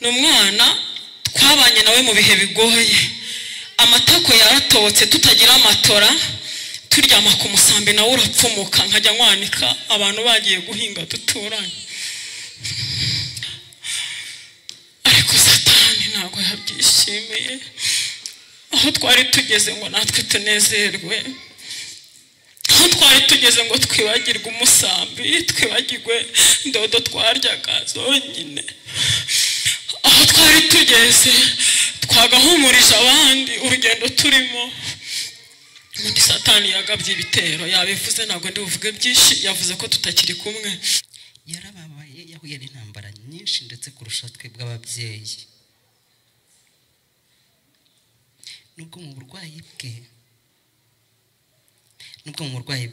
Ni umwana twabanye nawe mu bihe bigoye, amatako yaratobotse tutagira amatora, turyama ku musambi nawe urapfumuka, nkajya nkwanika abantu bagiye guhinga duturanye. Ariko Satani ntabwo yabyishimiye, aho twari tugeze ngo natwe tunezerwe, aho twari tugeze ngo twibagirwe umusambi, twibagirwe ndodo twaryaga zonyine, aho twari tugeze twagahumurije abandi urugendo turimo. Undi Satani yagabye ibitero, yabivuze ntabwo ndi buvuge byinshi, yavuze ko tutakiri kumwe. Yarababaye, yahuye n'intambara nyinshi ndetse kurusha twebwe ababyeyi. Nubwo mu burwayi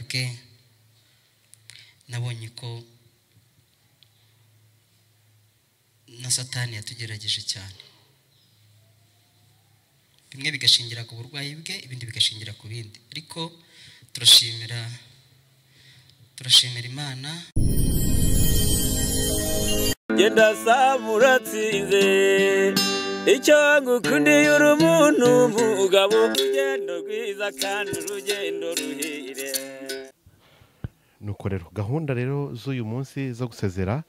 bwe nabonye ko na Satani yatugerageje cyane, bimwe bigashingira ku burwayi bwe, ibindi bigashingira ku bindi, ariko turashimira Imana. Genda samuratsinze icyo ngukundiye uri umuntu mugabo, urugendo rwiza kandi urugendo ruhire. Nuko rero gahunda rero z'uyu munsi zo gusezera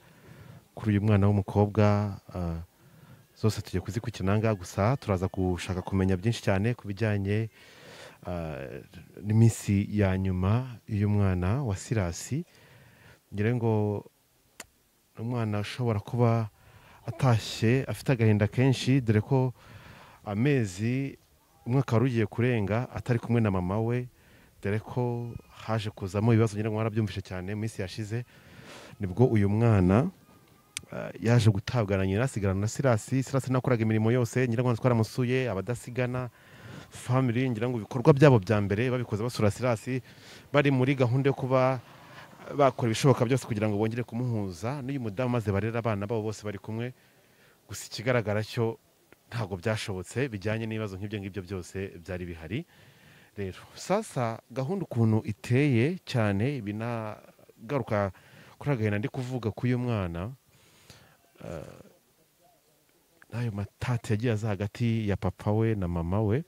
kuri uyu mwana w'umukobwa zose tugiye kuzikurikirana, gusa turaza gushaka kumenya byinshi cyane ku bijyanye n'iminsi ya nyuma y'uyu mwana wa Sirasi. Ngira ngo umwana ashobora kuba atashye afite agahinda kenshi, dore ko amezi umwaka wari ugiye kurenga atari kumwe na mama we, dore ko haje kuzamo ibibazo, ngira ngo mwarabyumvise cyane mu minsi yashize, nibwo uyu mwana yaje gutabwa na nyina, asigarana na Sirasi. Sirasi nakoraga imirimo yose, ngira ngo twaramusuye, abadasigana family, ngira ngo ibikorwa byabo bya mbere babikoze basura Sirasi, bari muri gahunda yo kuba bakora ibishoboka byose kugira ngo bongere kumuhuza n'uyu mudamu, maze barera abana babo bose bari kumwe. Gusa ikigaragara cyo ntabwo byashobotse, bijyanye n'ibibazo nk'ibyo ngibyo byose byari bihari. Rero sasa gahunda ukuntu iteye cyane binagaruka kuri agahinda ndi kuvuga k'uyu mwana, n'ayo matate yagiye aza hagati ya papa we na mama we.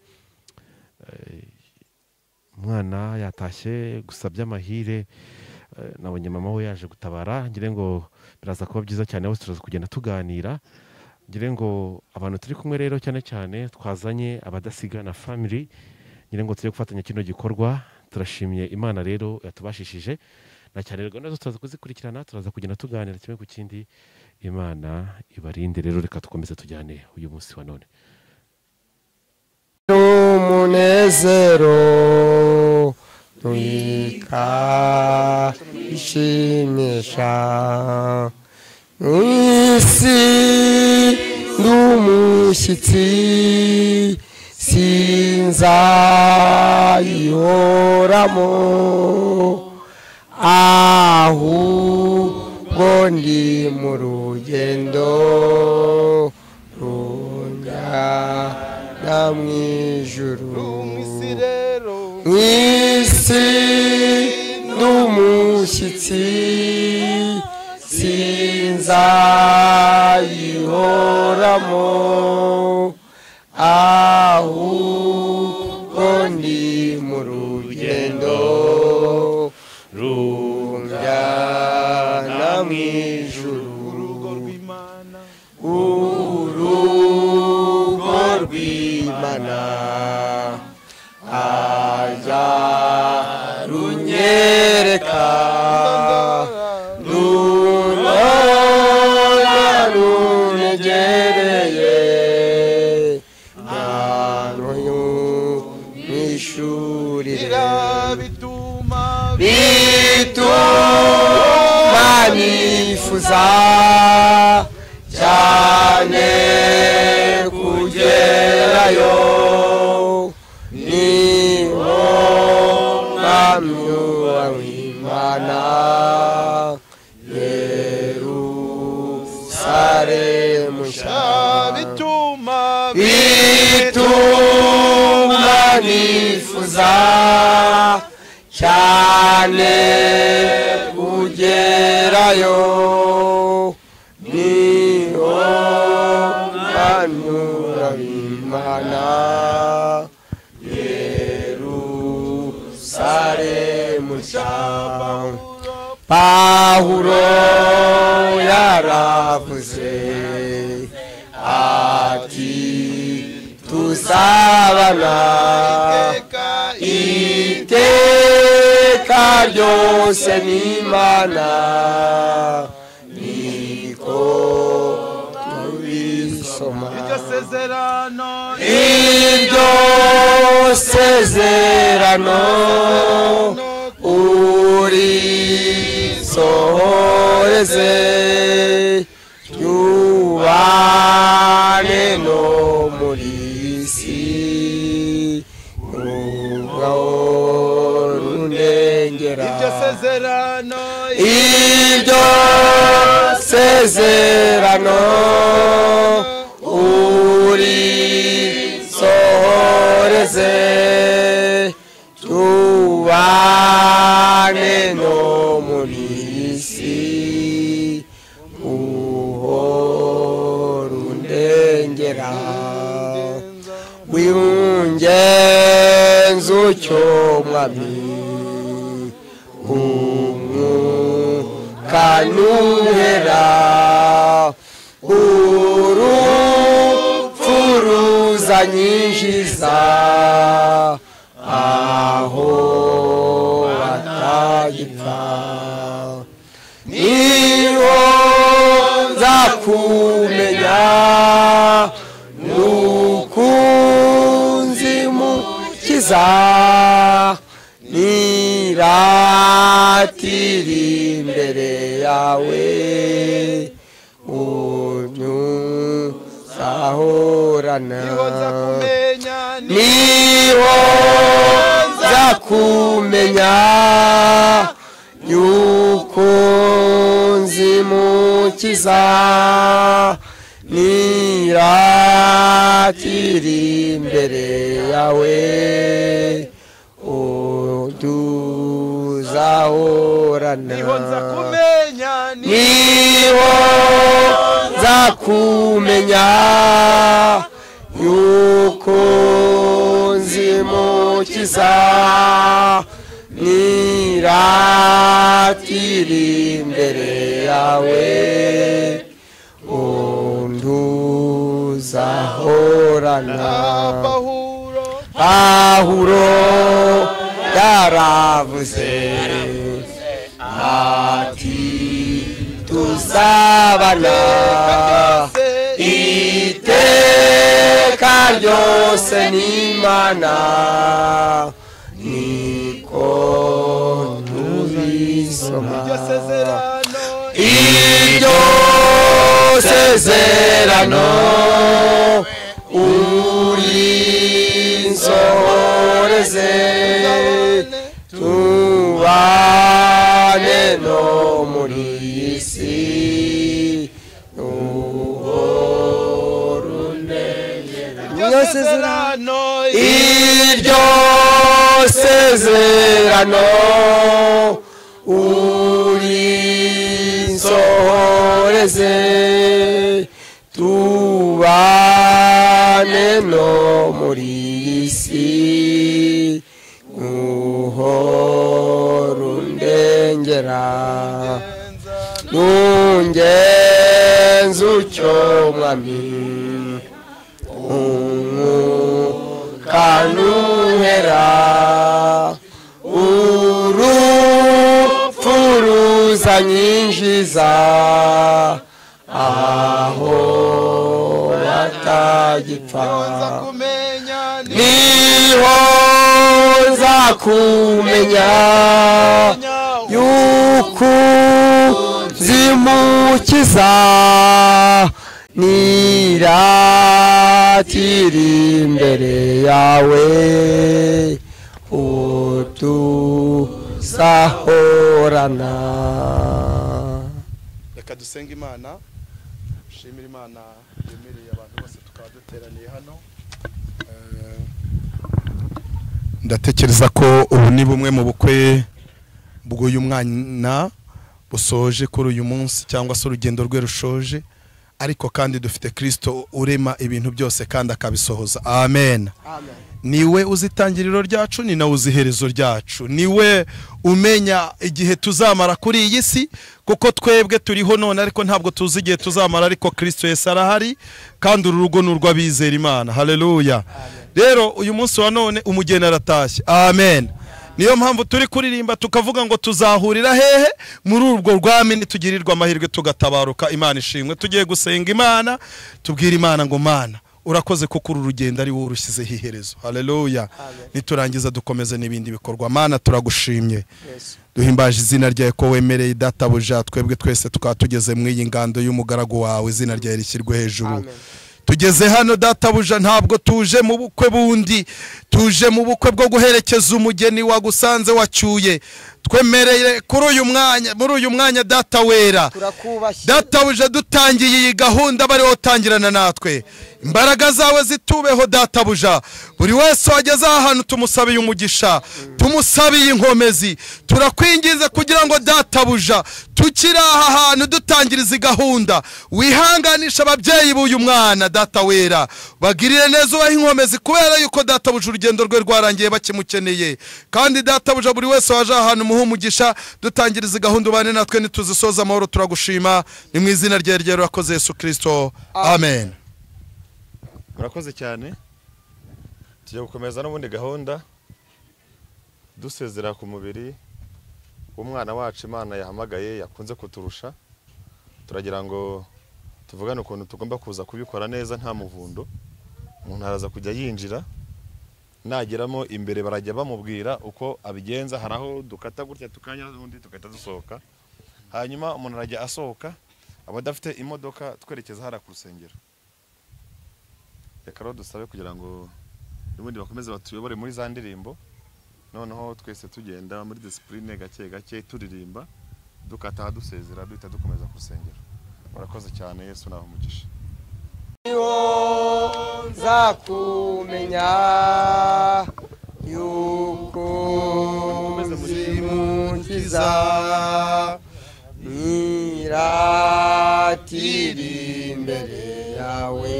Umwana yatashye gusa by'amahire nabonye mama we yaje gutabara, ngira ngo biraza kuba byiza cyane, bose turaza kugenda tuganira. Ngira ngo abantu turi kumwe rero cyane cyane twazanye abadasigana family, ngira ngo tujye gufatanya kino gikorwa. Turashimye Imana rero yatubashishije, na cyane rero gahunda zose turaza kuzikurikirana, turaza kugenda tuganira kimwe ku kindi. Imana ibarinde rero, reka dukomeze tujyane uyu munsi wa none. Umunezero wika ishimisha mw'isi n'umushyitsi sinzayihoramo, ahubwo ndi mu rugendo runjyana mw'ijuru. Mw'isi n'umushyitsi sinzayihoramo, ahubwo ndi mu rugendo runjyana mw'ijuru. Urugo rw'Imana ajya runyereka, runona runyegereye, mwishurire bituma nifuza cyane kugerayo, niho mwami w'Imana Yerusalemu nshya. Bituma nifuza cyane kugerayo, niho mpanura Imana Yerusalemu nshya. Pawulo yaravuze ati tuzabana iteka ryose n'Imana, niko tubisoma. Iryo sezerano urisohoreze, tubane no muri iyi si, ugahora undengera. Iryo sezerano urisohoreze, tubane no muri iyi si, uhora undengera. Wiyungenza utyo Mwami, umwuka nuhera, urupfu ruzanyinjiza aho batagipfa. Niho nzakumenya nukunzi mukiza, niratira imbere yawe, unyuzahorana. Niho nzakumenya yuko nzi mukiza, niratira imbere yawe, uduzahorana. Niho nzakumenya yuko nzi mukiza, niratira imbere yawe, unduzahorana. Pawulo yaravuze ati tuzabana iteka ryose n'Imana, niko tubisoma. Iryo sezerano urinsohoreze, tubane no muri iyi si, uhora undengera. Iryo sezerano urinsohoreze, tubane no muri iyi si, uhora undengera. Nungenza utyo Mwami, umwuka nuhera, urupfu ruzanyinjiza aho batagipfa. Niho nzakumenya yuko nzimukiza, niratira imbere yawe, utuzahorana. Reka dusenge Imana, shimira Imana yemereye abantu bose Tukaba duteraniye hano. Ndatekereza ko ubu ni bumwe mu bukwe bw'uyu mwana busoje kuri uyu munsi, cyangwa se urugendo rwe rushoje, ariko kandi dufite Kristo urema ibintu byose kandi akabisohoza. Amen. Niwe uzitangiriro ryacu, ni nawe uziherezo ryacu, niwe umenya igihe tuzamara kuri iyi si, kuko twebwe turiho none ariko ntabwo tuzi igihe tuzamara, ariko Kristo Yesu arahari kandi uru rugo ni urw'abizera Imana. Haleluya. Rero uyu munsi wa none umugeni aratashye. Amen. Niyo mpamvu turi kuririmba tukavuga ngo tuzahurira hehe muri urwo rwami nitugirirwa amahirwe tugatabaruka. Imana ishimwe. Tugiye gusenga Imana, tubwira Imana ngo Mana urakoze kuko uru rugendo ari wowe urushyizeho iherezo. Haleluya. Niturangiza dukomeze n'ibindi bikorwa. Mana turagushimye, duhimbaje izina ryawe ko wemereye databuja twebwe twese tukaba tugeze mu iyi ngando y'umugaragu wawe, izina ryawe rishyirwe hejuru. Tugeze hano databuja, ntabwo tuje mu bukwe bundi, tuje mu bukwe bwo guherekeza umugeni wagusanze wacyuye. Twemereye kuri uyu mwanya, muri uyu mwanya data wera, databuja dutangiye iyi gahunda bari utangirana natwe, imbaraga zawe zitubeho databuja. Buri wese wageze aha hantu tumusabiye umugisha, tumusabiye inkomezi, turakwingiza kugira ngo databuja tukiri aha hantu dutangiriza gahunda, wihanganisha ababyeyi b'uyu mwana data wera, bagirire neza ubahe inkomezi, kubera yuko databuja urugendo rwe rwarangiye bakimukeneye. Kandi databuja buri wese waje aha hantu muhe umugisha, dutangiriza gahunda ubane natwe nituzisoza amahoro. Turagushima ni mu izina rye ryera urakoze Yesu Kristo. Amen. Murakoze cyane. Tugiye gukomeza n'ubundi gahunda dusezera ku mubiri w'umwana wacu Imana yahamagaye yakunze kuturusha. Turagira ngo tuvugane ukuntu tugomba kuza kubikora neza nta muvundo. Umuntu araza kujya yinjira, nageramo imbere barajya bamubwira uko abigenza. Hari aho dukata gutya tukanya ubundi tugahita dusohoka, hanyuma umuntu arajya asohoka abadafite imodoka twerekeza hara ku rusengero. Reka rero dusabe kugira ngo n'ubundi bakomeze batuyobore muri za ndirimbo, noneho twese tugenda muri discipline gake gake turirimba dukata dusezera duhita dukomeza ku rusengero. Murakoze cyane, Yesu naho umugisha. Nzakumenya yuko nzimukiza, nyiratiri imbere yawe,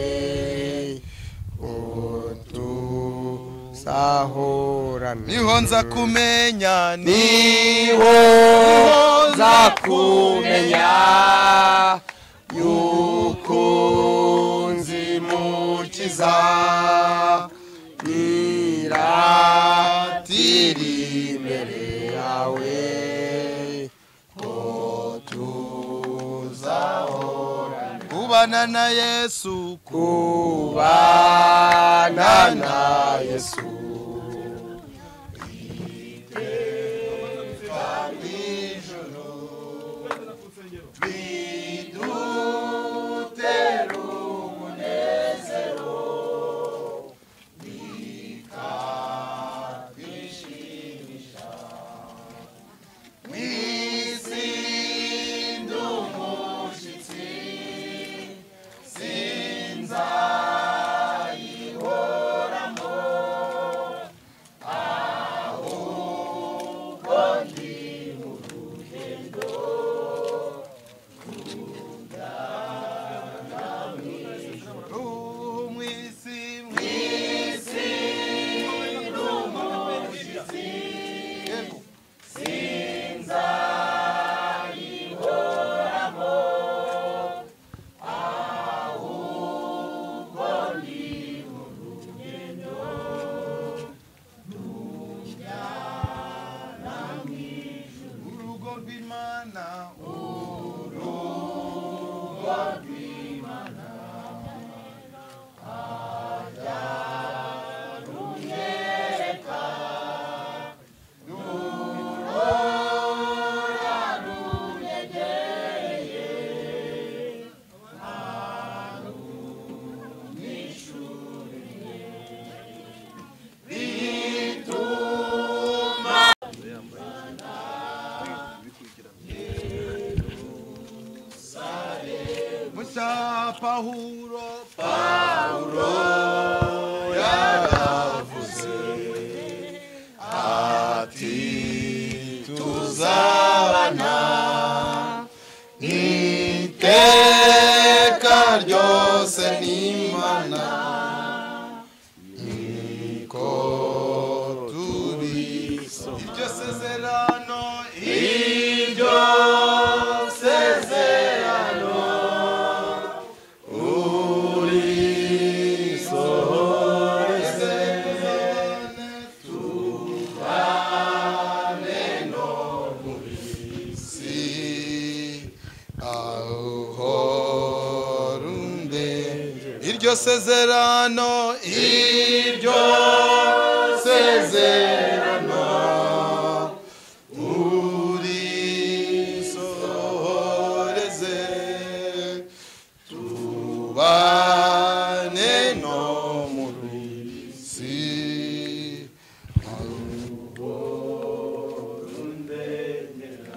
utusahorana. Niho nzakumenya, niho nzakumenya yuko nzimukiza, nyiratiri imbere yawe, tuzahorana. Kubana na Yesu, kubana na Yesu iteka mw'ijuru, bidutera umunezero bikatwishimisha. Mw'isi ndi umushyitsi, sinzayihoramo, ahubwo ndi mu rugendo rugana mw'ijuru. Mw'isi, mw'isi ndi umushyitsi, sinzayihoramo, ahubwo ndi mu rugendo rujyana mw'ijuru. Urugo rw'Imana, urugo rw'Imana ajya runyereka, rurora runyegereye, arumwishuriye bituma Musa Pahuro, Pahuro Imana niko tubisoma iryo sezerano, iryo sezerano urisohoreze, tubane no mu isi aho runde. Iryo sezerano, iryo sezerano urisohoreze, tubane no mu isi aho rundengera.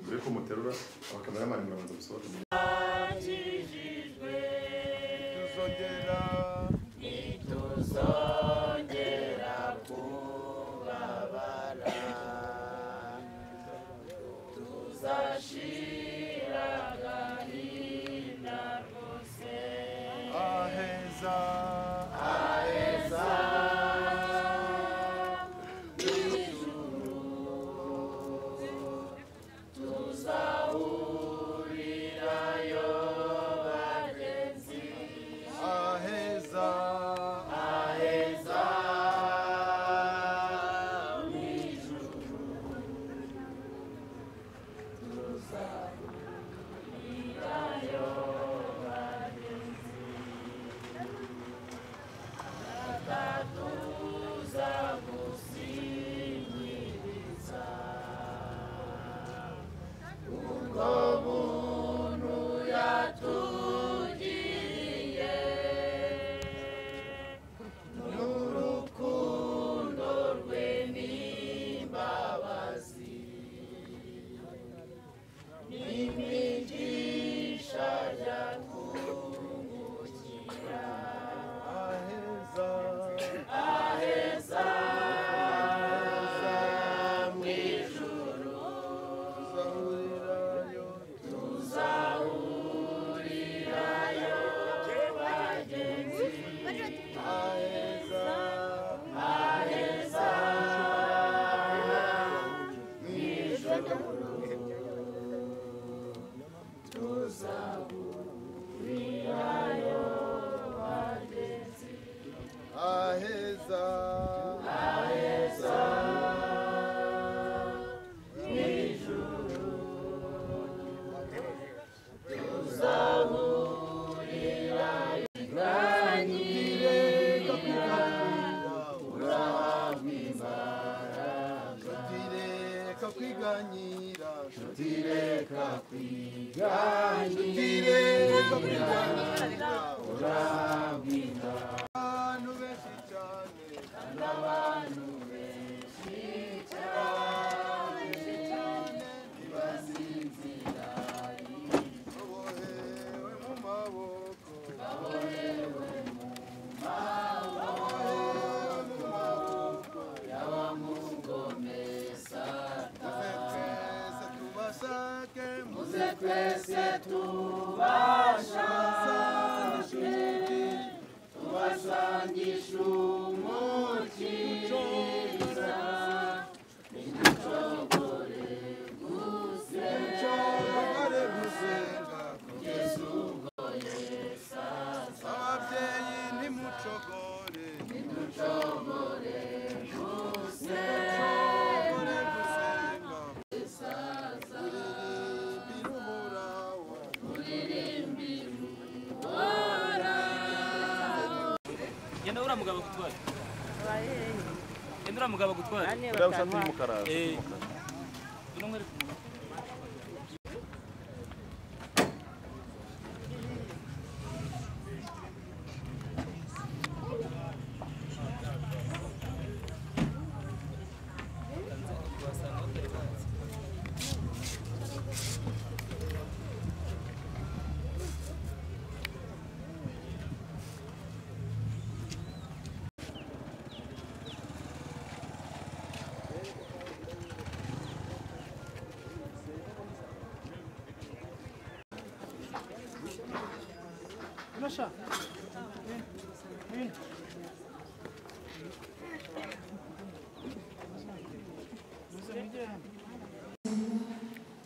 Mbere yuko muterura abakameramani murabanza musohoke. Ntituzongera kubabara, tuzashira agahinda rwose. Aheza, aheza mw'ijuru tuzahurirayo bagenzi. Aheza, aheza mw'ijuru tuzahurirayo bagenzi. Tuza gusinyiriza ubwo buntu yatugiriye, n'urukundo rwe n'imbabazi, n'imigisha yatwungukira. Aheza, aheza mw'ijuru tuzahurirayo, tuzahurirayo. Babohewe mu maboko y'abamugome Satani. Muze twese tubashake, tubasangishe Umukiza. Niducogore gusenga kugeza ubwo Yesu aza. Ababyeyi nimucogore, niducogore gusenga Yesu aza. Uririmbire Uhoraho. Genda uriya mugabo agutware. Genda uriya mugabo agutware. Uriya w'ishati y'umukara. Ngwino nkwereke.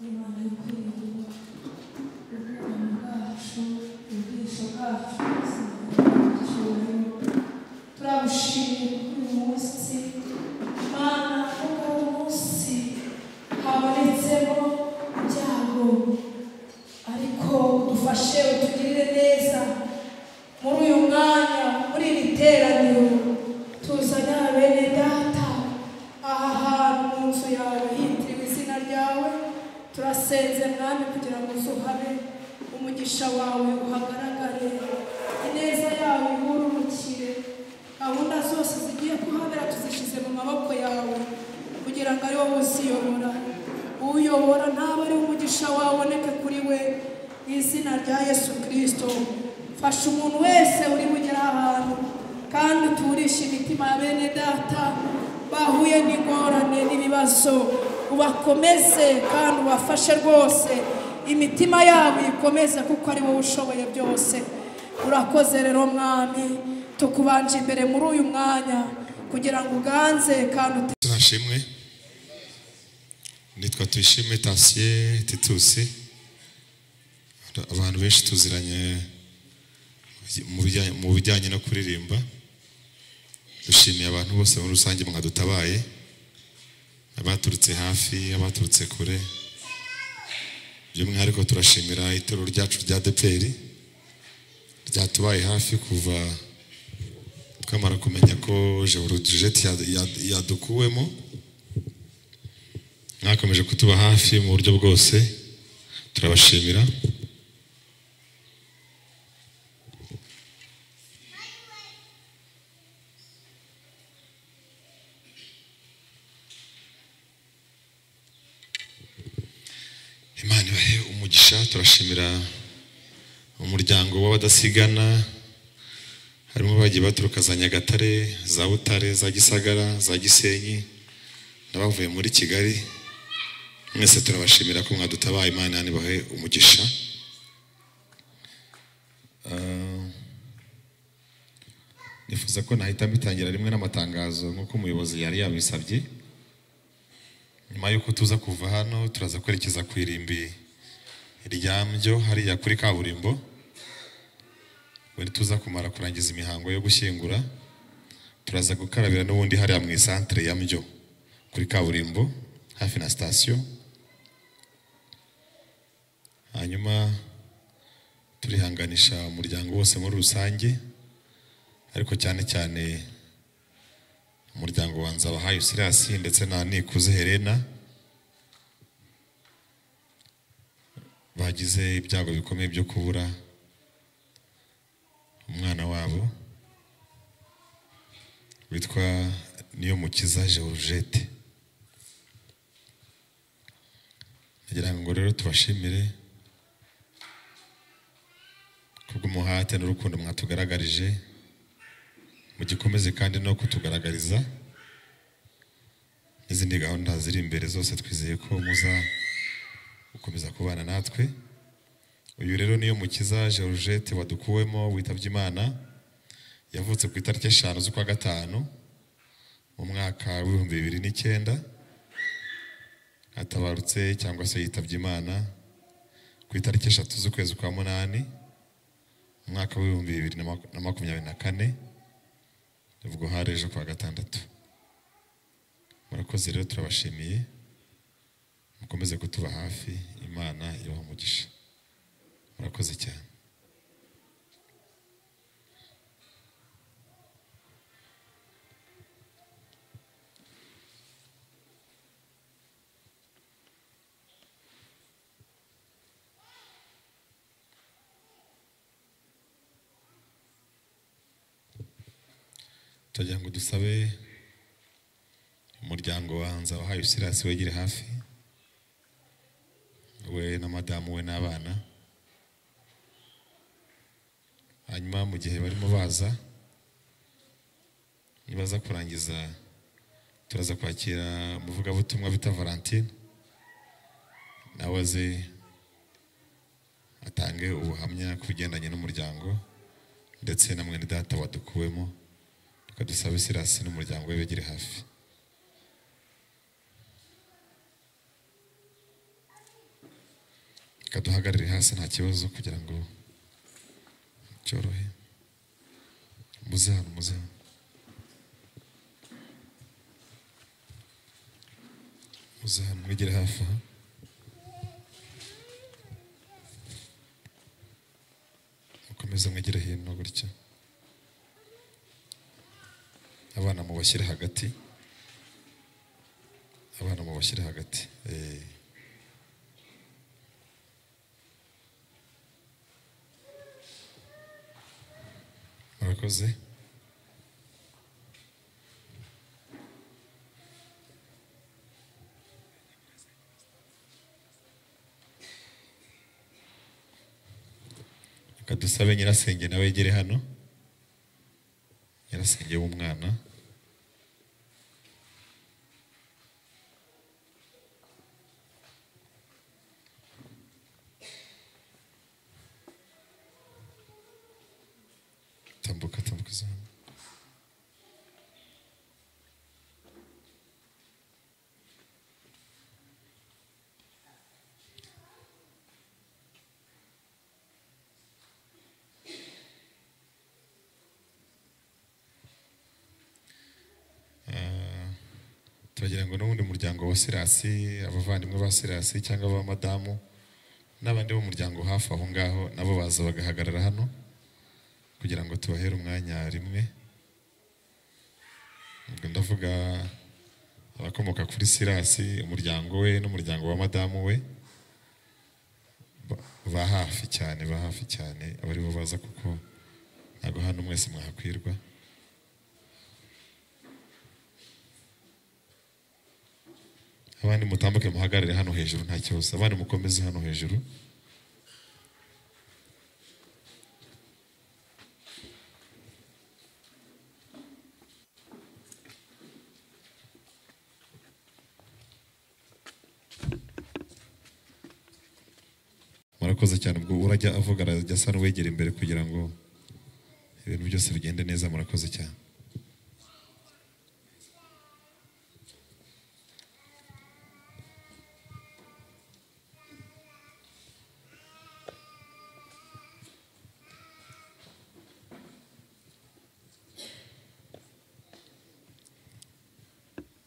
Imana yo kwirinda ubwami bwacu, ubwisho bwacu, turabushimiye kuri uyu munsi Mana, kuko uyu munsi habonetsemo ibyago, ariko udufashe utugirire neza muri uyu mwanya, muri iri teraniro tuzanye bene data aha hantu mu nzu yawe hitiriwe izina ryawe. Turasenze Mwami kugira ngo uzuhabe umugisha wawe uhagaragare, ineza yawe ihururukire. Gahunda zose zigiye kuhabera tuzishyize mu maboko yawe kugira ngo ari wowe uziyobora. Uyobora ntaba ari umugisha wawe uboneke kuri we mu izina rya Yesu Kristo. Fasha umuntu wese uri bugere ahantu kandi uturishe imitima ya bene data bahuye n'ingorane n'ibibazo, ubakomeze kandi ubafashe rwose, imitima yabo ikomeze kuko ari wowe ushoboye byose. Urakoze rero Mwami, tukubanje imbere muri uyu mwanya kugira ngo uganze kandi Nashimwe. Nitwa Tuyishime Tasie Titusi. Abantu benshi tuziranye mu bijyanye no kuririmba. Dushimiye abantu bose muri rusange mwadutabaye, abaturutse hafi, abaturutse kure. By'umwihariko turashimira itorero ryacu rya ADEPR ryatubaye hafi kuva twamara kumenya ko Georgette yadukuwemo. Mwakomeje kutuba hafi mu buryo bwose, turabashimira. Imana ibahe umugisha. Turashimira umuryango w'abadasigana, harimo bagiye baturuka za Nyagatare, za Butare, za Gisagara, za Gisenyi n'abavuye muri Kigali. Mwese turabashimira ko mwadutabaye. Imana ibahe umugisha. Nifuza ko nahita mbitangira rimwe n'amatangazo nk'uko umuyobozi yari yabisabye. Nyuma y'uko tuza kuva hano turaza kwerekeza ku irimbi ryambyo hariya kuri kaburimbo. Bari tuza kumara kurangiza imihango yo gushyingura, turaza gukarabira n'ubundi hariya mu isantere ya Mbyo kuri kaburimbo hafi na sitasiyo. Hanyuma turihanganisha umuryango wose muri rusange, ariko cyane cyane umuryango wa Nzabahayo Silas ndetse na Nikuze Helena bagize ibyago bikomeye byo kubura umwana wabo witwa Niyomukiza Georgette. Nagira ngo rero tubashimire Kubw'umuhate n'urukundo mwatugaragarije, mugikomeze kandi no kutugaragariza n'izindi gahunda ziri imbere zose, twizeye ko muza gukomeza kubana natwe. Uyu rero niyo Mukiza Georgette wadukuwemo witabye Imana, yavutse ku itariki 5 z'ukwa 5 mu mwaka w'ibihumbi 2009, atabarutse cyangwa se yitabye Imana ku itariki 3 z'ukwezi kwa 8 mu mwaka w'ibihumbi 2024, ubwo hari ejo kwa 6. Murakoze rero, turabashimiye, mukomeze kutuba hafi, Imana ibahe umugisha. Murakoze cyane. Turagira ngo dusabe umuryango wa Nzabahayo Silas wegere hafi, we na madamu we n'abana. Hanyuma mu gihe barimo baza, nibaza kurangiza turaza kwakira umuvugabutumwa bita Valentine, nawe aze atange ubuhamya ku bigendanye n'umuryango ndetse na mwene data wadukuwemo. Reka dusabe Silas n'umuryango we begere hafi. Reka duhagarare hasi nta kibazo kugira ngo cyorohe. Muze hano, muze hano. Muze hano, mwegere hafi aha. Mukomeze mwegere hino gutya. Abana mubashyire hagati. Abana mubashyire hagati. Murakoze. Reka dusabe nyirasenge nawe yegere hano, nyirasenge w'umwana. Tambuka, tambuka hano. Turagira ngo n'ubundi muryango wa Silas, abavandimwe ba Silas cyangwa ba madamu n'abandi bo muryango hafi aho ngaho nabo baza bagahagarara hano kugira ngo tubahere umwanya rimwe. Ubwo ndavuga abakomoka kuri Silas, umuryango we n'umuryango wa madamu we ba hafi cyane, ba hafi cyane abari bo baza, kuko ntago hano mwese mwahakwirwa. Abandi mutambuke muhagarare hano hejuru nta kibazo, abandi mukomeze hano hejuru. Murakoze cyane. Ubwo urajya avuga arajya asa n'uwegera imbere kugira ngo ibintu byose bigende neza. Murakoze cyane.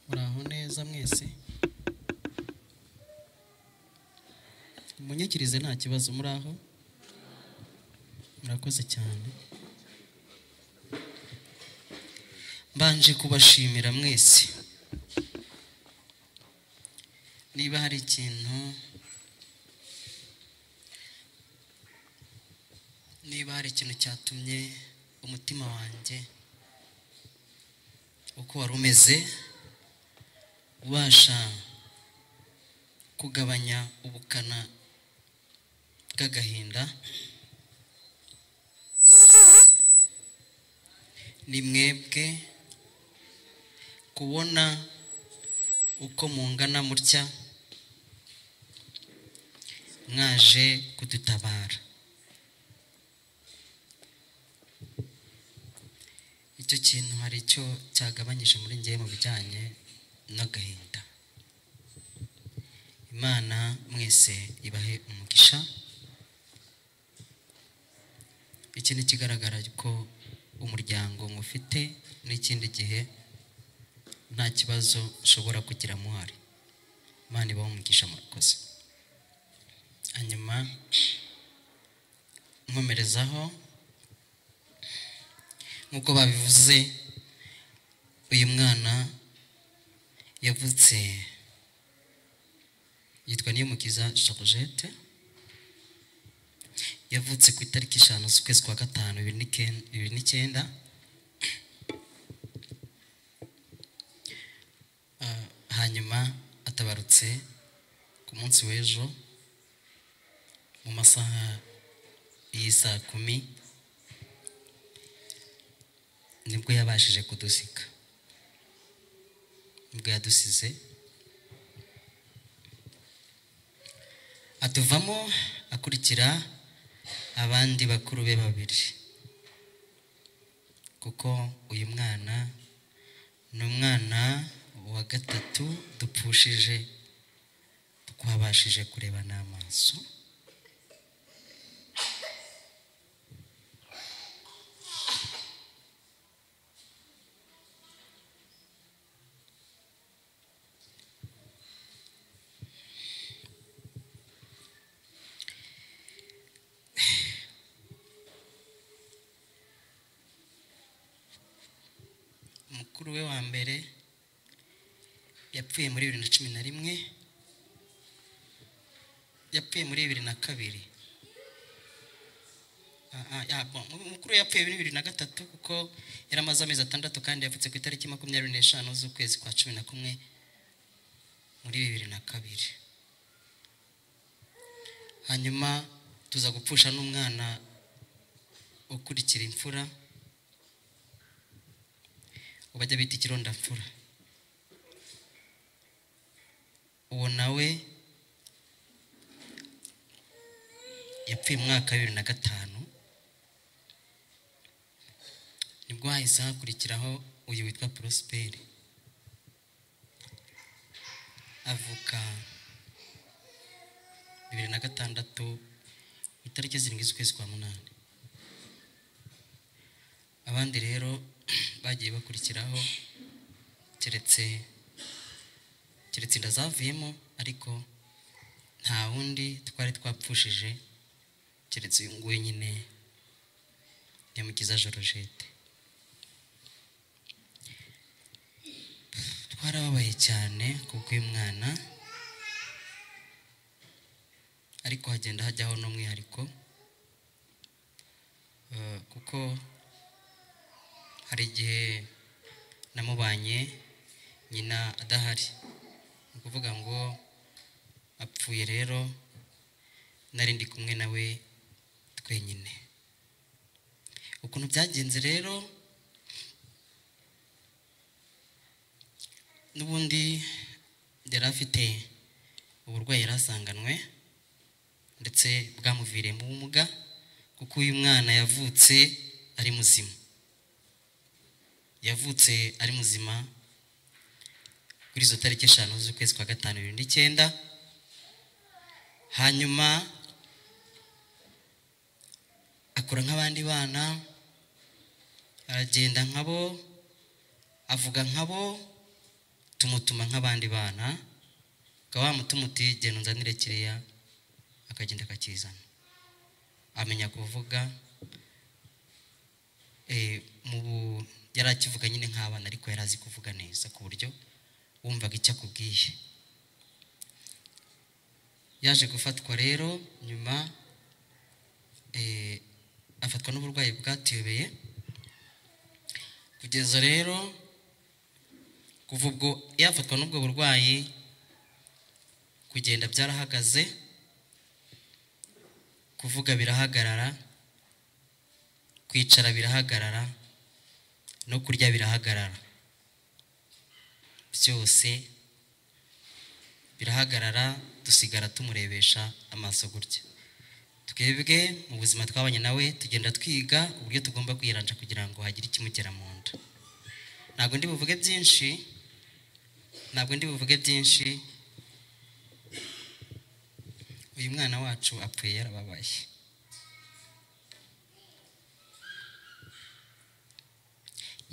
Muraho neza mwese, munyikirize nta kibazo. Muraho, murakoze cyane. Mbanje kubashimira mwese. Niba hari ikintu, niba hari ikintu cyatumye umutima wanjye uko wari umeze ubasha kugabanya ubukana bw'agahinda, Ni mwebwe kubona uko mungana mutya mwaje kudutabara. Icyo kintu hari icyo cyagabanyije muri njye mu bijyanye n'agahinda. Imana mwese ibahe umugisha. Iki ni ikigaragara ko umuryango mufite n'ikindi gihe nta kibazo ushobora kugira muhari. Imana ibahe umugisha, murakoze. Hanyuma nkomerezaho nk'uko babivuze, uyu mwana yavutse yitwa Niyomukiza Georgette, yavutse ku itariki 5 z'ukwezi kwa 5 2009. Hanyuma atabarutse ku munsi w'ejo mu masaha y'isaa 10 nibwo yabashije kudusika, nibwo yadusize atuvamo akurikira abandi bakuru be babiri, kuko uyu mwana ni umwana wa gatatu dupfushije twabashije kureba n'amaso. Mukuru we wa mbere yapfuye muri 2011, yapfuye muri 2002. Mukuru yapfuye muri 2003 kuko yaramaze amezi 6 kandi yavutse ku itariki 25 z'ukwezi kwa 11 muri 2002. Hanyuma tuza gupfusha n'umwana ukurikira imfura ubajya bita ikirondamfura. Uwo nawe yapfuye mu mwaka wa 2005, nibwo hahise hakurikiraho uyu witwa Prosper, avuka 2006 itariki 7 z'ukwezi kwa 8. Abandi rero bagiye bakurikiraho keretse inda zavuyemo, ariko nta wundi twari twapfushije keretse uyu nguyu nyine Niyomukiza Georgette. Twarababaye cyane kuko uyu mwana, ariko hagenda hajyaho n'umwihariko, kuko hari igihe namubanye nyina adahari, ni ukuvuga ngo apfuye rero nari ndi kumwe nawe twenyine. Ukuntu byagenze rero, n'ubundi yari afite uburwayi yari asanganwe ndetse bwamuviriyemo ubumuga, kuko uyu mwana yavutse ari muzima, yavutse ari muzima kuri izo tariki 5 z'ukwezi kwa 5 2009. Hanyuma akura nk'abandi bana, aragenda nkabo, avuga nkabo, tumutuma nk'abandi bana, ukaba wamutuma uti genda unzanire kiriya, akagenda akakizana. Amenya kuvuga, yari akivuga nyine nk'abana, ariko yari azi kuvuga neza ku buryo wumvaga icyo akubwiye. Yaje gufatwa rero nyuma, afatwa n'uburwayi bwatuyobeye, kugeza rero kuva ubwo yafatwa n'ubwo burwayi kugenda byarahagaze, kuvuga birahagarara, kwicara birahagarara, No kurya birahagarara, byose birahagarara, dusigara tumurebesha amaso gutya. Twebwe mu buzima twabanye nawe tugenda twiga uburyo tugomba kwiranja kugira ngo hagire ikimugera mu nda. Ntabwo ndi buvuge byinshi, ntabwo ndi buvuge byinshi. Uyu mwana wacu apfuye yarababaye.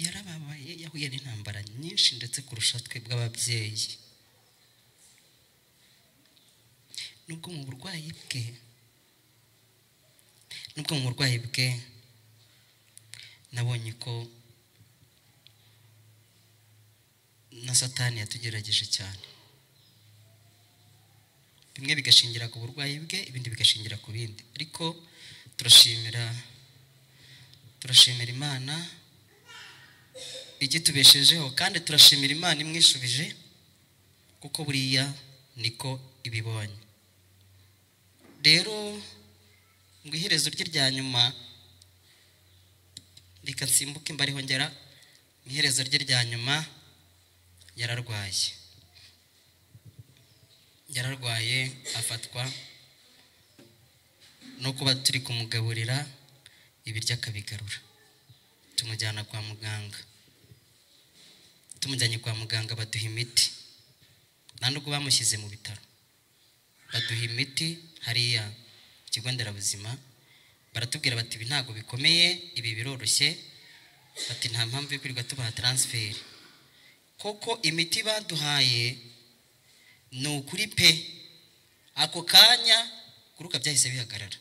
Yarababaye, yahuye n'intambara nyinshi ndetse kurusha twebwe ababyeyi. Nubwo mu burwayi bwe nabonye ko na Satani yatugerageje cyane, bimwe bigashingira ku burwayi bwe, ibindi bigashingira ku bindi. Ariko turashimira Imana igitubeshejeho, kandi turashimira Imana imwishubije, kuko buriya niko ibibonye. Rero ngo iherezo rye rya nyuma, reka nsimbuke mbariho ngera mu iherezo rye rya nyuma, yararwaye afatwa no kuba turi kumugaburira ibiryo akabigarura. Tumujyana kwa muganga, tumujyanye kwa muganga baduha imiti, nta nubwo bamushyize mu bitaro, baduha imiti hariya ku kigo nderabuzima. Baratubwira bati ibi ntabwo bikomeye, ibi biroroshye, bati nta mpamvu yo kwirirwa tubaha transfert. Koko imiti baduhaye ni ukuri pe, ako kanya kuruka byahise bihagarara,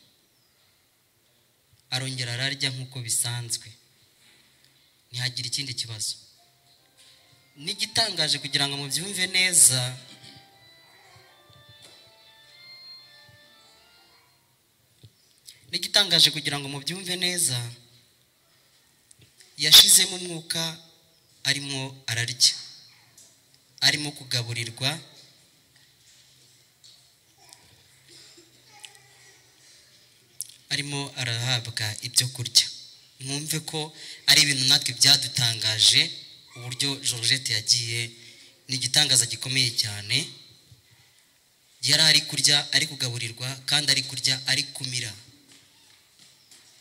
arongera ararya nk'uko bisanzwe, ntihagira ikindi kibazo. N'igitangaje kugira ngo mubyumve neza, yashizemo umwuka, arimo ararya, arimo kugaburirwa. Arimo arahabwa ibyo kurya. Mwumve ko ari ibintu natwe byadutangaje uburyo Georgette yagiye, ni igitangaza gikomeye cyane. Yari ari kurya, ari kugaburirwa, kandi ari kurya ari kumira,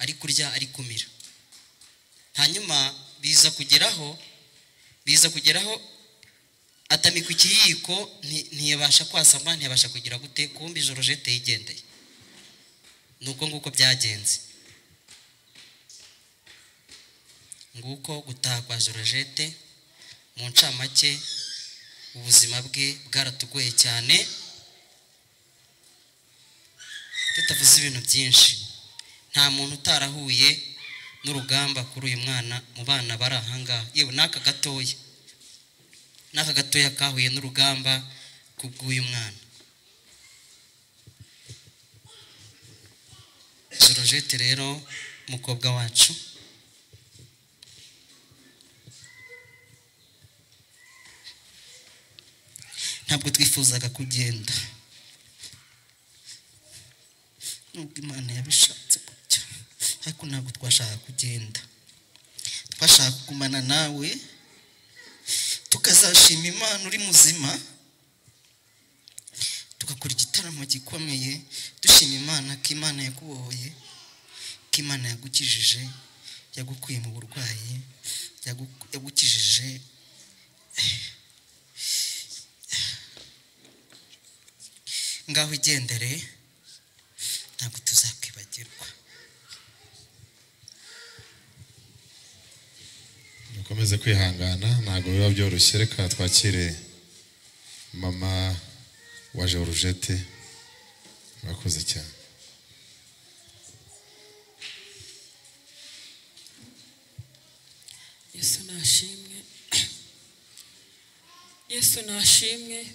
ari kurya ari kumira. Hanyuma biza kugeraho atamika ikiyiko, ntiyabasha kwasama, ntiyabasha kugira gute, kumbi Georgette yigendeye. Nuko nguko byagenze, nguko gutaha kwa Georgette. Mu ncamake ubuzima bwe bwaratugoye cyane, tutavuze ibintu byinshi. Nta muntu utarahuye n'urugamba kuri uyu mwana mu bana bari ahangaha, yewe n'aka gatoya kahuye n'urugamba kubw'uyu mwana. Georgette rero umukobwa wacu, ntabwo twifuzaga kugenda nubwo Imana yabishatse gutyo, ariko ntabwo twashaka kugenda, twashaka kugumana nawe tukazashima Imana uri muzima, tugakora igitaramo gikomeye dushima Imana ko Imana yakubohoye, ko Imana yagukijije, yagukuye mu burwayi, yagukijije. Ngaho igendere, ntabwo tuzakwibagirwa. Mukomeze kwihangana, ntabwo biba byoroshye. Reka twakire mama wa Georgette, murakoze cyane. Yesu nashimwe, Yesu nashimwe.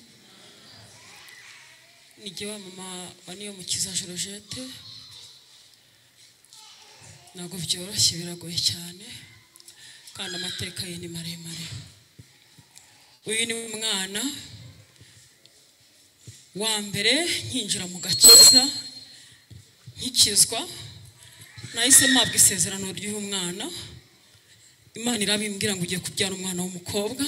Ni wa mama wa Niyomukiza Georgette. Ntabwo byoroshye, biragoye cyane, kandi amateka ye ni maremare. Uyu ni umwana wa mbere nkinjira mu gakiza, nkikizwa nahise mpabwa isezerano ry'uyu mwana. Imana irabimbwira ngo ugiye kubyara umwana w'umukobwa,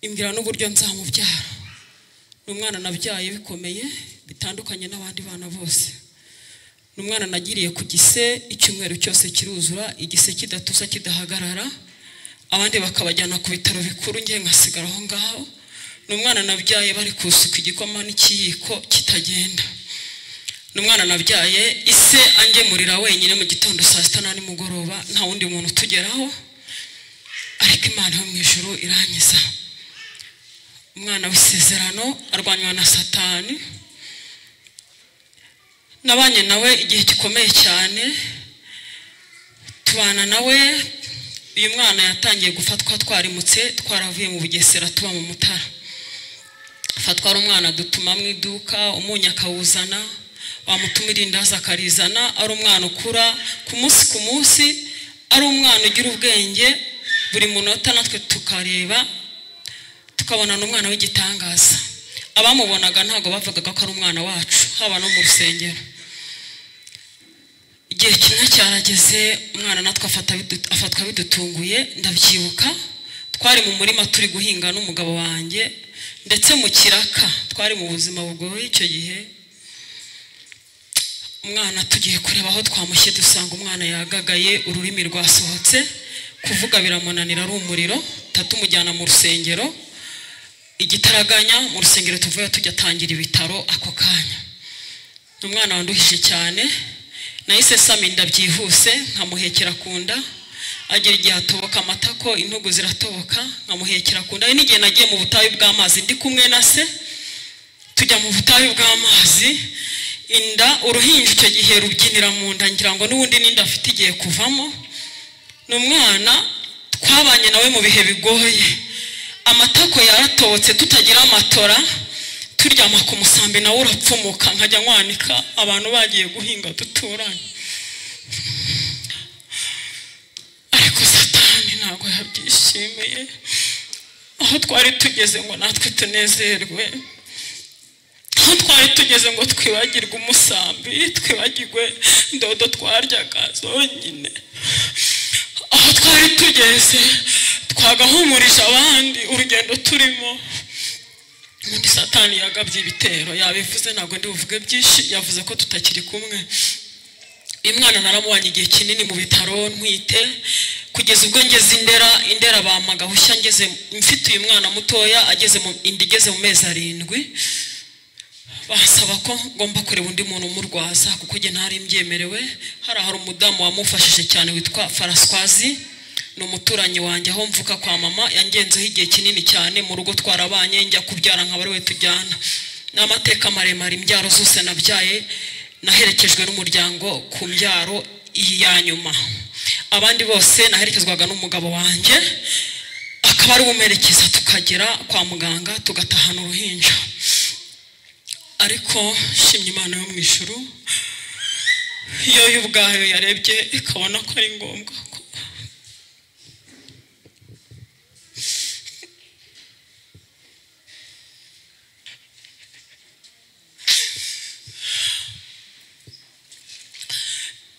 imbwira n'uburyo nzamubyara. Ni umwana nabyaye bikomeye bitandukanye n'abandi bana bose. Ni umwana nagiriye ku gise icyumweru cyose kiruzura, igise kidatuza kidahagarara, abandi bakabajyana ku bitaro bikuru, ngiye nkasigara aho ngaho. Ni umwana nabyaye bari kusuka igikoma n'ikiyiko kitagenda. Ni umwana nabyaye ise angemurira wenyine mu gitondo saa sita na nimugoroba, nta wundi muntu utugeraho, ariko Imana yo mu ijuru irankiza. Umwana w'isezerano arwanywa na Satani. Nabanye nawe igihe gikomeye cyane, tubana nawe. Uyu mwana yatangiye gufatwa twarimutse, twaravuye mu Bugesera tuba mu Mutara. Afatwa ari umwana dutuma mu iduka, umunyu akawuzana, wamutuma irindazi akarizana. Ari umwana ukura ku munsi ku munsi, ari umwana ugira ubwenge buri munota, natwe tukareba tukabona n'umwana w'igitangaza. Abamubonaga ntabwo bavugaga ko ari umwana wacu, haba no mu rusengero. Igihe kimwe cyarageze umwana natwe afatwa bidutunguye. Ndabyibuka twari mu murima turi guhinga n'umugabo wanjye, ndetse mu kiraka, twari mu buzima bugoye icyo gihe. Umwana tugiye kureba aho twamushye, dusanga umwana yagagaye, ururimi rwasohotse, kuvuga biramunanira, ari umuriro. Tatumujyana mu rusengero igitaraganya, mu rusengero tuvuye tujya tangira ibitaro ako kanya. Umwana wanduhije cyane, nahise sama inda byihuse, nkamuhekera ku nda. Agira igihe atoboka amatako, intugu ziratoboka, nkamuhekera ku nda. N'igihe nagiye mu butayu bw'amazi ndi kumwe na se, tujya mu butayu bw'amazi, inda uruhinja icyo gihe rubyinira mu nda, ngira ngo n'ubundi n'inda afite igiye kuvamo. Ni umwana twabanye nawe mu bihe bigoye, amatako yaratobotse, tutagira amatora, turyama ku musambi nawe urapfumuka, nkajya nkwanika abantu bagiye guhinga duturanye. Ariko Satani ntabwo yabyishimiye. Aho twari tugeze ngo natwe tunezerwe, aho twari tugeze ngo twibagirwe umusambi, twibagirwe ndodo twaryaga zonyine, aho twari tugeze twagahumurije abandi urugendo turimo. Undi Satani yagabye ibitero, yabivuze ntabwo ndi buvuge byinshi, yavuze ko tutakiri kumwe. Uyu mwana naramubanye igihe kinini mu bitaro ntwite, kugeza ubwo ngeze Indera. Indera bampaga hushya ngeze mfite uyu mwana mutoya, ageze mu inda igeze mu mezi 7, basaba ko ngomba kureba undi muntu umurwaza kuko njye ntari mbyemerewe. Hari umudamu wamufashije cyane witwa Faraswazi, ni umuturanyi wanjye aho mvuka kwa mama, yangenzeho igihe kinini cyane mu rugo, twarabanye, njya kubyara nkaba ari we tujyana. Ni amateka maremare, imbyaro zose nabyaye naherekejwe n'umuryango ku mbyaro iyi ya nyuma. Abandi bose naherekezwaga n'umugabo wanjye, akaba ari umumerekeza tukagera kwa muganga tugatahana uruhinja. Ariko nshimye Imana yo mu ijuru, yo ubwayo yarebye ikabona ko ari ngombwa ko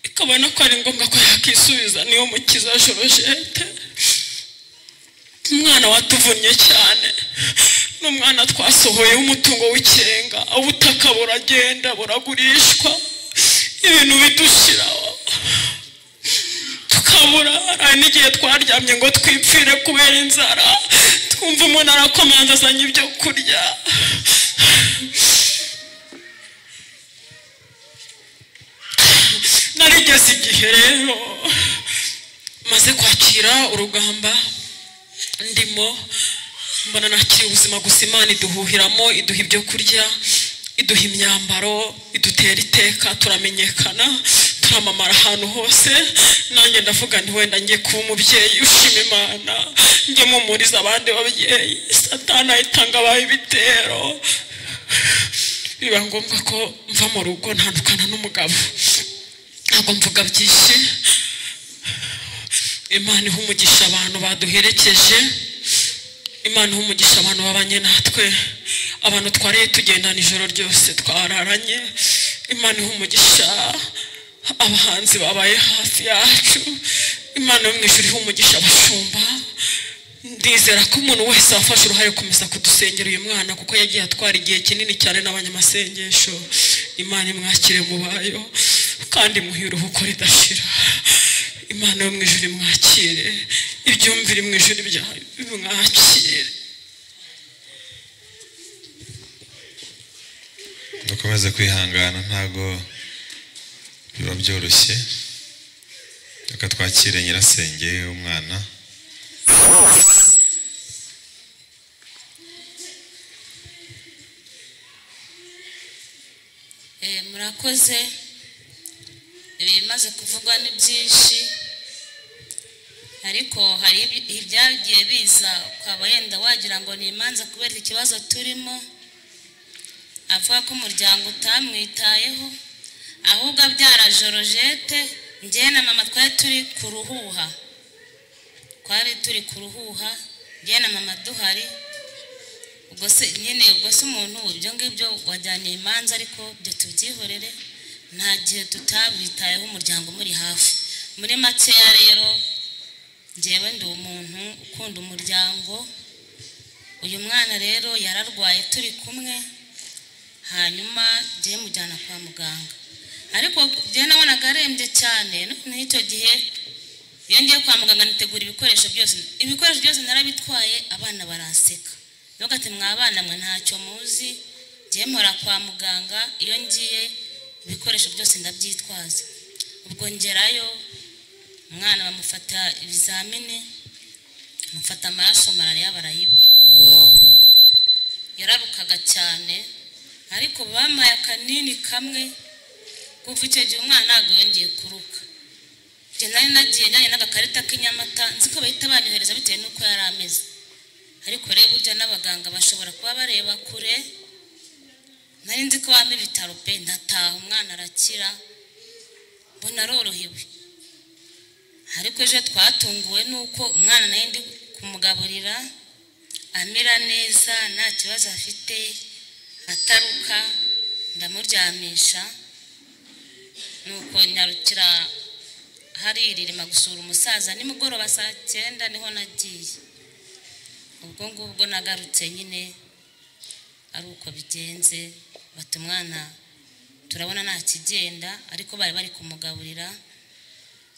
ikabona ko ari ngombwa ko yakisubiza. Niyo mukiza Georgette, umwana watuvunnye cyane, n'umwana twasohoye umutungo w'ikirenga, ubutaka buragenda buragurishwa, ibintu bidushiraho tukabura. Hari n'igihe twaryamye ngo twipfire kubera inzara, twumva umuntu arakomanza azanye ibyo kurya. Narigeze igihe rero maze kwakira urugamba ndimo, mbona nakiri ubuzima gusa. Imana iduhuhiramo, iduha ibyo kurya, iduha imyambaro, idutera iteka, turamenyekana, turamamara ahantu hose. Nanjye ndavuga nti wenda ngiye kuba umubyeyi ushima Imana, njye mumuriza abandi babyeyi. Satani ahitanga abaye ibitero, biba ngombwa ko mva mu rugo ntandukana n'umugabo. Ntabwo mvuga byinshi. Imana iha umugisha abantu baduherekeje, Imana iha umugisha abantu babanye natwe, abantu twariye tugendana ijoro ryose twararanye. Imana iha umugisha abahanzi babaye hafi yacu. Imana yo mu ijuru ihe umugisha abashumba. Ndizera ko umuntu wese wafashe uruhare gukomeza kudusengera uyu mwana, kuko yagiye atwara igihe kinini cyane n'abanyamasengesho. Imana imwakire mu bayo kandi imuhe iruhuko ridashira. Imana yo mu ijuru imwakire, ibyumvire mu ijuru byayo bimwakire. Dukomeze kwihangana, ntago biba byoroshye. Reka twakire nyirasenge w'umwana. Murakoze. Ibimaze kuvugwa ni byinshi, ariko hari ibyagiye biza ukaba yenda wagira ngo ni imanza kubera ikibazo turimo. Avuga ko umuryango utamwitayeho, ahubwo abyara Jorojete. Njye na mama twari turi ku ruhuha, njye na mama duhari. Ubwo se nyine, ubwo se umuntu ibyo ngibyo wajyaniye imanza, ariko ibyo tubyihorere, nta gihe tutabitayeho umuryango muri hafi. Muri makeya rero, njyewe ndi umuntu ukunda umuryango. Uyu mwana rero yararwaye turi kumwe, hanyuma njye mujyana kwa muganga, ariko njye nabonaga arembye cyane. Noneho icyo gihe iyo ngiye kwa muganga nitegura ibikoresho byose, ibikoresho byose narabitwaye, abana baranseka. Nuko ati mwabana mwe ntacyo muzi, njye mpora kwa muganga, iyo ngiye ibikoresho byose ndabyitwaza. Ubwo ngerayo umwana bamufata ibizamini, bamufata amaraso, malariya barayibura. Yararukaga cyane, ariko bampaye akanini kamwe. Kuva icyo gihe umwana ntabwo yongeye kuruka. Njye nari nagiye njyanye n'agakarita k'inyamata, nzi ko bahita banyohereza bitewe n'uko yari ameze. Ariko rero burya n'abaganga bashobora kuba bareba kure. Nari nzi ko bampa ibitaro pe, ndataha umwana arakira, mbona arorohewe. Ariko ejo twatunguwe n'uko umwana nawe ndi kumugaburira amera neza, nta kibazo afite, ataruka, ndamuryamisha. Nuko nyarukira hari iririma gusura umusaza nimugoroba saa 9 niho nagiye. Ubwo ngubwo nagarutse nyine ari uko bigenze, bati umwana turabona nta kigenda, ariko bari bari kumugaburira.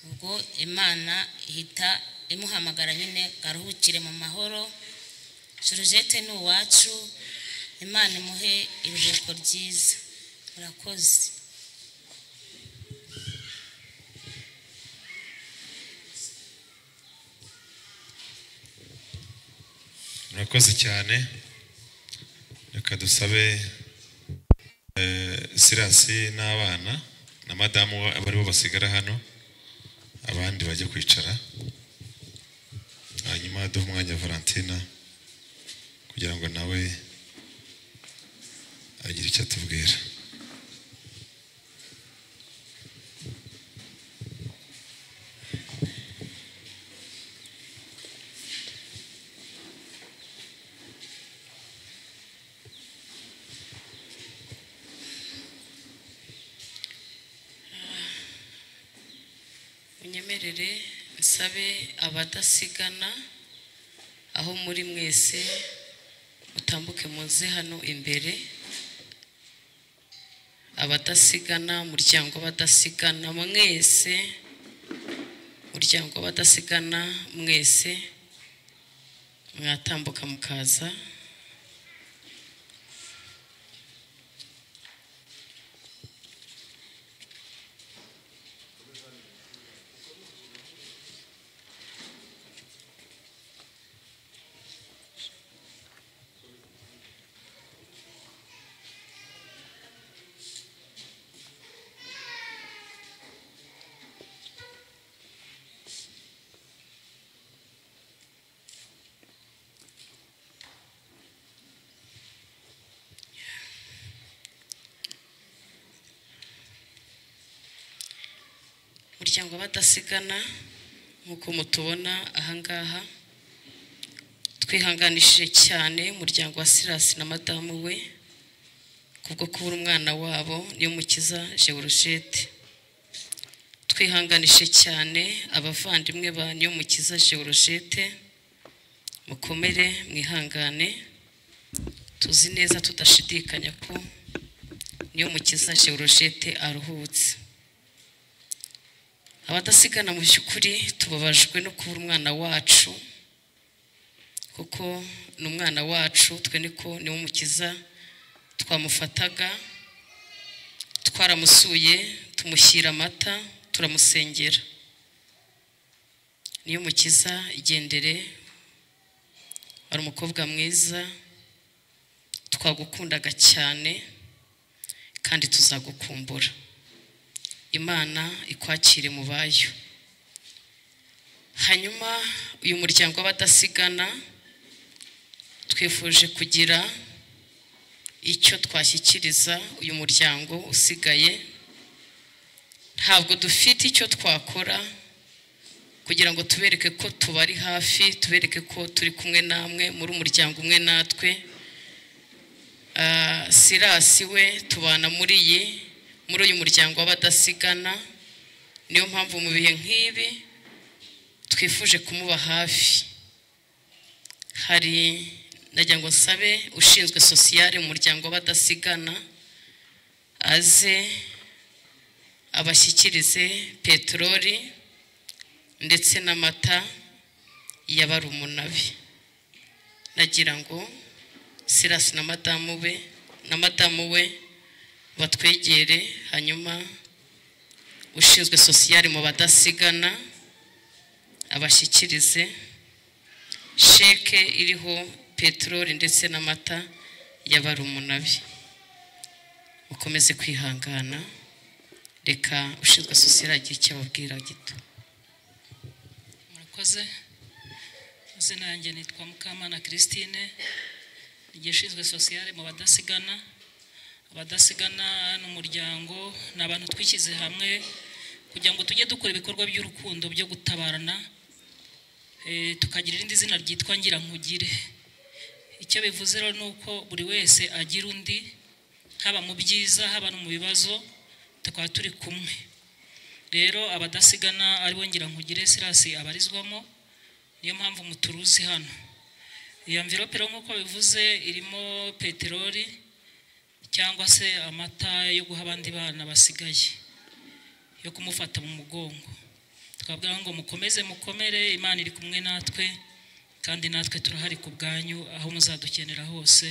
Ubwo Imana ihita imuhamagara nyine aruhukire mu mahoro. Jorojete ni uwacu, Imana imuhe iruhuko ryiza. Murakoze. Murakoze cyane. Reka dusabe Sirasi n'abana na madamu abaribo basigara hano, abandi bajye kwicara, hanyuma duhe umwanya Valentina kugira ngo nawe agire icyo atubwira. Munyemerere nsabe abadasigana aho muri mwese mutambuke muze hano imbere. Abadasigana, umuryango w'abadasigana mwese, umuryango w'abadasigana mwese mwatambuka mukaza. Umuryango w'abadasigana nk'uko mutubona ahangaha, twihanganishije cyane umuryango wa Sirasi na madamu we kubwo kubura umwana wabo Niyomukiza Georgette. Twihanganishe cyane abavandimwe ba Niyomukiza Georgette, mukomere mwihangane, tuzi neza tudashidikanya ko Niyomukiza Georgette aruhutse. Abadasigana mu by'ukuri tubabajwe no kubura umwana wacu, kuko ni umwana wacu, twe niko Niyomukiza twamufataga, twaramusuye tumushyira amata, turamusengera. Niyomukiza igendere, wari umukobwa mwiza, twagukundaga cyane kandi tuzagukumbura. Imana ikwakire mu bayo. Hanyuma uyu muryango w'abadasigana twifuje kugira icyo twashyikiriza uyu muryango usigaye. Ntabwo dufite icyo twakora kugira ngo tubereke ko tubari hafi, tubereke ko turi kumwe namwe muri umuryango umwe natwe. Sirasi we tubana muri uyu muryango w'abadasigana, niyo mpamvu mu bihe nk'ibi twifuje kumuba hafi. Hari ndagira ngo nsabe ushinzwe sosiyale mu muryango w'abadasigana aze abashyikirize peteroli ndetse n'amata ya barumuna be. Nagira ngo Sirasi na madamu we batwegere, hanyuma ushinzwe sosiyale mu badasigana abashyikirize sheke iriho peteroli ndetse n'amata ya barumuna be. Mukomeze kwihangana, reka ushinzwe sosiyale agire icyo ababwira gito. Murakoze. Izina yanjye nitwa Mukamana Christine, igishinzwe sosiyale mu badasigana. Abadasigana n'umuryango ni abantu twishyize hamwe kugira ngo tujye dukora ibikorwa by'urukundo byo gutabarana, tukagira irindi zina ryitwa ngira nkugire. Icyo bivuze rero ni uko buri wese agira undi, haba mu byiza haba no mu bibazo, tukaba turi kumwe. Rero abadasigana aribo ngira nkugire Sirasi abarizwamo, niyo mpamvu muturuzi hano. Iyo envelope rero nk'uko bivuze irimo peteroli cyangwa se amata yo guha abandi bana basigaye yo kumufata mu mugongo. Twabwira ngo mukomeze mukomere, Imana iri kumwe natwe kandi natwe turahari ku bwanyu aho muzadukenera hose.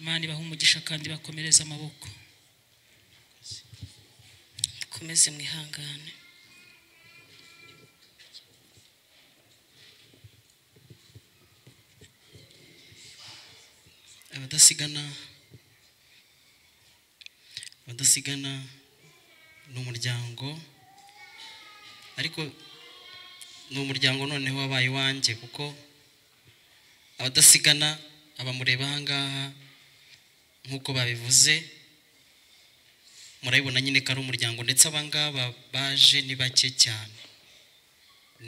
Imana ibahe umugisha kandi bakomereze amaboko. Mukomeze mwihangane. Abadasigana ni umuryango, ariko ni umuryango noneho wabaye iwanjye, kuko abadasigana abamureba aha ngaha nk'uko babivuze murabibona nyine ko ari umuryango, ndetse aba ngaba baje ni bake cyane,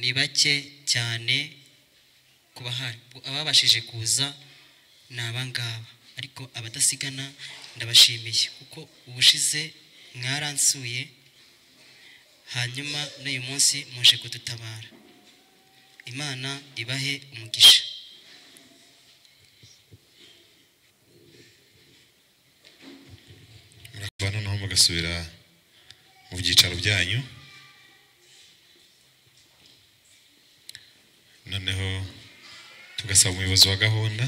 ni bake cyane ku bahari. Ababashije kuza ni aba ngaba, ariko abadasigana ndabashimiye kuko ubushize mwaransuye, hanyuma n'uyu munsi muje kudutabara. Imana ibahe umugisha. Murakuva noneho mugasubira mu byicaro byanyu, noneho tugasaba umuyobozi wa gahunda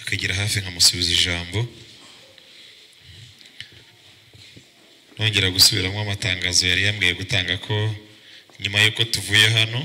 akagira hafi nkamusubiza ijambo, nongera gusubiramo amatangazo yari yambwiye gutanga ko nyuma y'uko tuvuye hano